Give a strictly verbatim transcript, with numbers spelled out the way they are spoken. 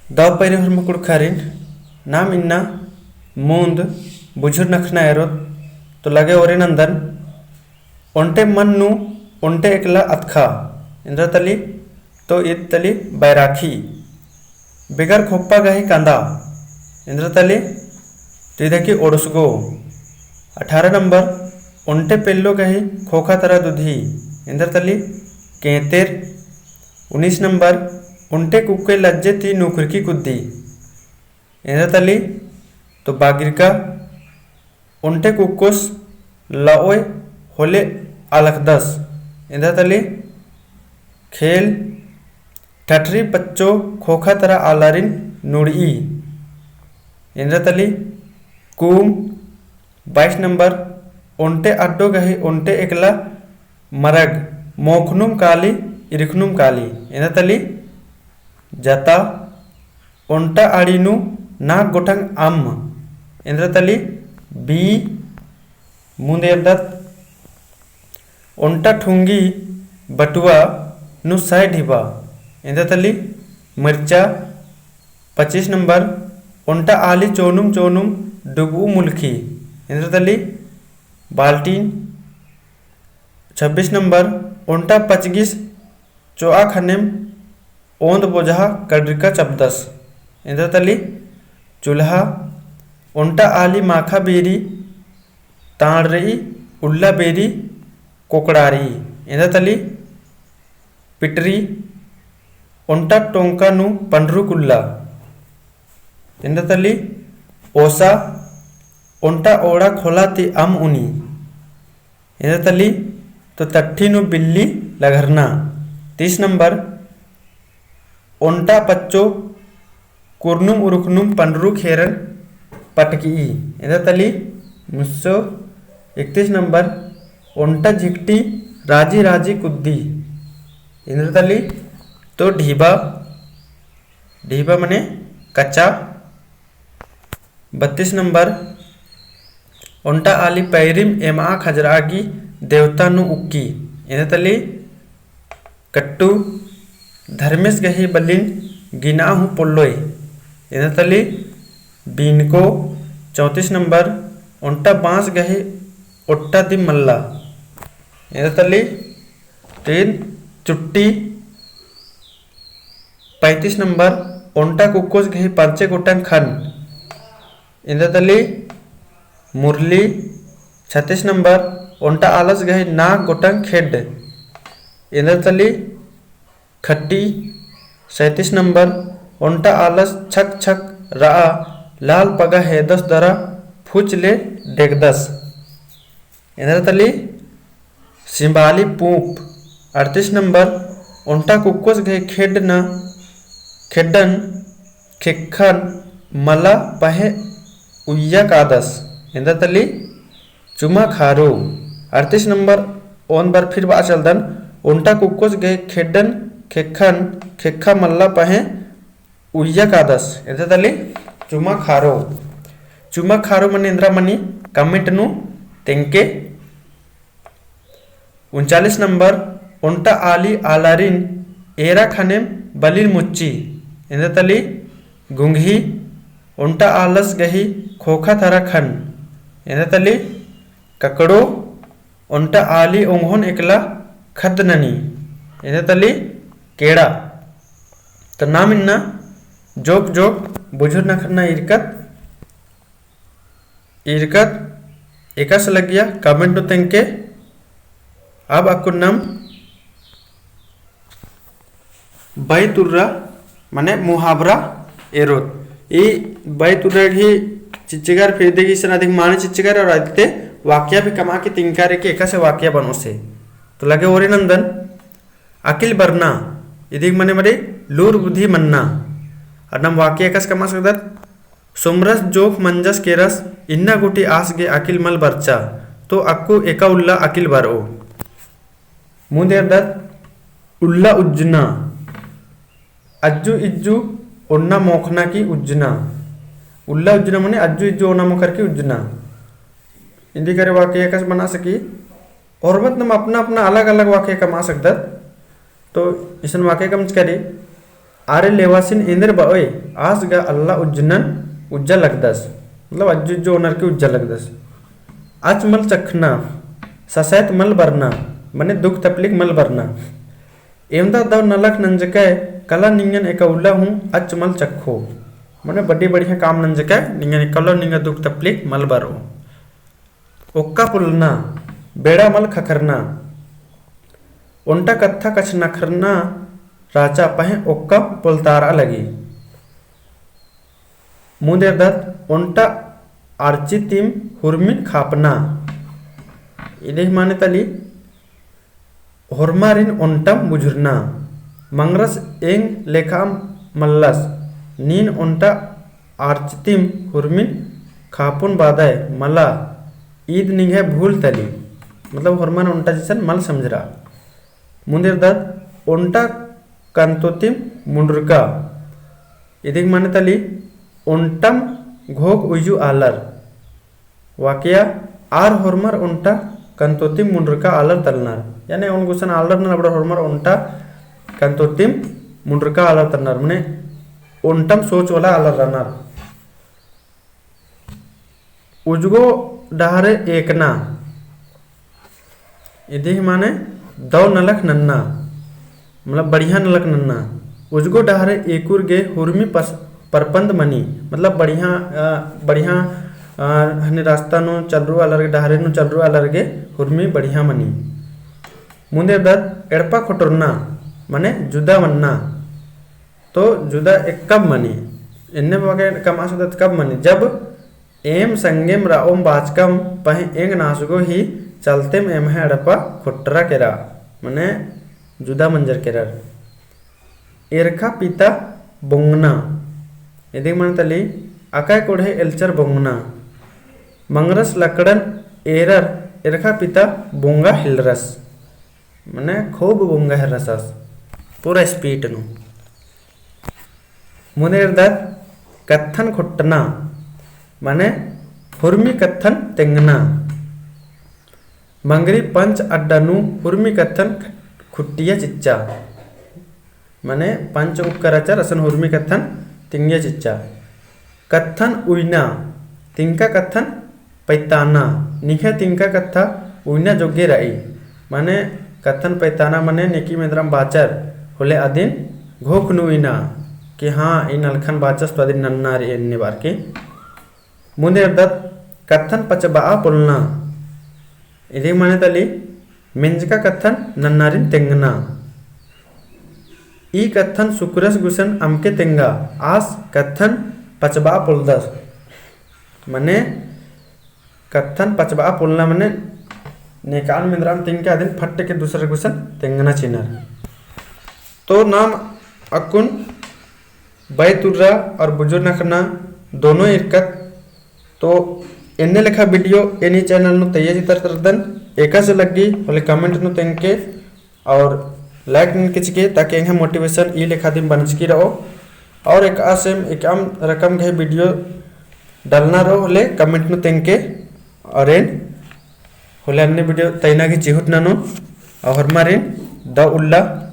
दव पैरी होरमा कुँड़ुख़ारिन, नाम इन्ना मुन्द बुझुर नखना एरोत। तो लगे ओरे नन्दन, ओन्टे मन नू ओन्टे एकला अतख़ा, एन्दरा तली? तो ईद तली बैराखी। बेगर खोप्पा गही कांदा, एन्दरा तली? तो ईद हिकी ओड़सगो। अठारह नंबर, ओन्टे पेल्लो गही खोखा तरा दुधी, एन्दरा तली? केंतेर। उन्नीस नंबर, ओन्टे कुक्कोय लज्जे ती नुखुरकी कुद्दी, एन्दरा तली? तो बागिरका। ओन्टे कुक्कोस लओय होले अलखदस, एन्दरा तली? खेल। ठठरी पच्चो खोखा तरा आलारिन नुड़ई, एन्दरा तली? कूम। बाईस नंबर, ओन्टे अड्डो गही ओन्टे एकला मरग, मोखनुम काली, इरखनुम काली, एन्दरा तली? जता। ओन्टा आड़ी नू नाग गोटंग अम्म, एन्दरा तली? बी। मुन्द एरदत, ओन्टा ठुंगी बटुआ नू सय ढिबा, एन्दरा तली? मिर्चा। पच्चीस नंबर, ओन्टा आली चोनुम चोनुम डुबऊ मुलखी, एन्दरा तली? बाल्टीन। छब्बीस नंबर, ओन्टा पचगिस चोआ खनेम ओन्द बोझा कड़रिका चपदस, एन्दरा तली? चुल्हा। ओन्टा आली माखा बेरी तांड़रई, उल्ला बेरी कोकड़ारई, एन्दरा तली? पिटरी। ओन्टा टोंका नू पंडरू कुल्ला, एन्दरा तली? ओसा। ओन्टा ओड़ा खोला ती अम्म उनी, एन्दरा तली? तो तट्ठी नू बिल्ली लगरना। तीस नंबर, ओन्टा पच्चो कुरनुम उरुखनुम पंडरू खेरन पटकई, एन्दरा तली? मुस्सो। इकतीस नंबर, ओन्टा झिकटी राजी राजी कुद्दी, एन्दरा तली? तो ढीबा। ढीबा मने कचा। बत्तीस नंबर, ओन्टा आली पैरिम एमा खजरा गी देवता नू उक्की, एन्दरा तली? कट्टू। धर्मेस गही बलिन गिना हूँ पोल्लोय, एन्दरा तली? बीनको। चौंतीस नंबर, ओन्टा बाँस गही ओट्टा दी मल्ला, एन्दरा तली? तीन चुट्टी। पैंतीस नंबर, ओन्टा कुक्कोस गही पाँचे गोटंग खन, एन्दरा तली? मुरली। छत्तीस नंबर, ओन्टा आलस गही नाग गोटंग खेड्ड, एन्दरा तली? खट्टी। सैंतीस नंबर, ओन्टा आलस छक छक रआ, लाल पगा हेदस दरा फुच ले डेगदस, एन्दरा तली? सिम्बाली पूँप। अड़तीस नंबर, ओन्टा कुक्कोस गही खेड्डन, खेड्डन खेक्खन मला पहें उइय्या कादस, एन्दरा तली? चुमा खारो। अड़तीस नंबर, ओन बार फिर बआ चलदन, ओन्टा कुक्कोस गही खेड्डन खेक्खन खेक्खा मला पहें उइय्या कादस, एन्दरा तली? चुमा खारो। चुमा खारो मने एन्दरा मनी comment नू तेंगके। उनचालीस नंबर, ओन्टा आली आलारिन एरा खनेम बलिन मुच्ची, एन्दरा तली? गुंगही। ओन्टा आलस गही खोखा तरा खन, एन्दरा तली? ककड़ो। ओन्टा आली ओंगोन एकला खद्द ननी, एन्दरा तली? केड़ा। तो नाम इन्ना जोक जोक बुझुर नखरना ईरकत, ईरकत एकासे लगिया comment नू तेंगके। अब अक्कुन नाम बई तुर्रा मने मुहावरा एरोत। ई बई तुर्रा गही चिच्चगर फिर देखी इसन अधिक माने चिच्चगर और अदिते वाक्य भी कमआ के तिंका रे के एकासे वाक्य बनोसे। तो लगे ओरे नंदन अकिल बरना, इदिक मने मरे लूर बुद्धि मन्ना। और नाम वाक्य एकासे कमआ सकदत, सोमरस जोख मंजस केरस, इन्ना गूटी आस गे अकिल मल बरचा, तो अक्कु एका उल्ला अकिल बरओ। मुन्द एरदत उल्ला उज्जना, अज्जु इज्जु ओन्ना मोखना की उज्जना। उल्ला उज्जना मने अज्जु इज्जु ओन्ना मोखर की उज्जना। इन्दी करे वाक्य एकासे बना सकी। और मतलब अपना अपना अलग अलग वाक्य कमआ सकदत। तो इसन वाक्य कमचका रई। आरे लेवासिन एन्देर बओय, आस गा अल्ला उज्जनन उज्जा लगदस, मतलब अज्जु उज्जो ओनर के उज्जा लगदस। अच मल चखना, ससैत मल बरना, मने दुख तपलिक मल बरना। एवंदा दव नलख नंजकय कला निंगन एका उल्ला हूँ अच मल चखो। मने बड़ी बढ़िया काम नंजकय निंगन एका उल्ला निंगा दुख तपलिक मल बरओ। ओक्का पुलना, बेड़ा मल खखरना। ओन्टा कत्था कछनखरना राचा पहें ओक्का पोलतारआ लगी। मुन्देरदत ओन्टा आरचितिम हुरमिन खापना। इदिही माने तली होरमारिन ओन्टम बुझुरना। मंगरस एंग लेखा मल्लस, नीन ओन्टा आरचितिम हुरमिन खापुन बादय मला, ईद निंग्है भूल तली। मतलब होरमन ओन्टा जैसन मल समझरा। मुन्देरदत ओन्टा कन्तोतिम मुंडरका। इदिक माने तली ओन्टम घोख उइजु आलर। वाकया आर होरमर ओन्टा कन्तोतिम मुंडरका आलर तलनर। यानी ओन गुसन आलर नर अबड़ा होरमर ओन्टा कन्तोतिम मुंडरका आलर तलनर। मने ओन्टम सोच वाला आलर रअनर। उजगो डहरे एकना। इदिही माने दव नलख नन्ना, मतलब बढ़िया नलख नन्ना। उजगो डहरे एकुर गे हुरमी पस-, परपंद मनी, मतलब बढ़िया, अ, बढ़िया, अ, हने रास्ता नू चलरु आलर गे, डहरे नू चलरु आलर गे हुरमी बढ़िया मनी। मुन्देरदत एड़पा खोटरना, माने जुदा मन्ना। तो जुदा एक कब मनी? एन्ने बगे कमआ सकदत कब मनी? जब एम संगेम रओम बाचकम पहें एंग नासगो ही चलतेम एम्है एड़पा खोटरा केरा, मने जुदा मंजर केरर। एरखा पिता बोंगना। इदिक माने तली अकय कोड़हे एल्चर बोंगना। मंगरस लकड़न एरर एरखा पिता बोंगा हेलरस। मने खूब बोंगा हेलरस आस, पूरा speed नू। मुन्देरदत कत्थन खोट्टना, मने हुरमी कत्थन तेंगना। मंगरी पंच अड्डा नू हुरमी कत्थन खुट्टिया चिच्चा। मने पंच उक्कर अचर असन हुरमी कत्थन तिंगिया चिच्चा। कत्थन उइना, तिंका कत्थन पैताना, निंग्है तिंका कत्था उइना जोग्गे रई। मने कत्थन पैताना मने नेकी मेंदरम बाचर होले अदिन घोख नू उइना कि हाँ, ई नलखन बाचस तो अदिन नन्ना रई एन्ने बअर की। मुन्देरदत कत्थन पचबआ पोलना। इदिक माने तली मेंजका कत्थन नन्नारिन तेंगना। ई कत्थन सुकुरस गुसन अमके तेंगा, आस कत्थन पचबआ पोलदस। मने कत्थन पचबआ पोलना मने नेकान मेंदरम तिंका अदिन फट्ट के दूसर गुसन तेंगना चिनर। तो नाम अक्कुन बैतुर्रा और बुजुर्नखरना दोनों इरकत। तो एन्ने लेखा video एन ई channel नू तैया चितर तरदन। एकासे लग्गी होले comment नू तेंगके और like नन के चिके, ताकि एंग्है motivation ई लेखा दिम बनचकी रओ। और एकासेम एकअम रकम गे video डलना रओ होले comment नू तेंगके। और एन होले अन्ने video तैना गे चिहुट ननोन। और होरमारिन दव उल्ला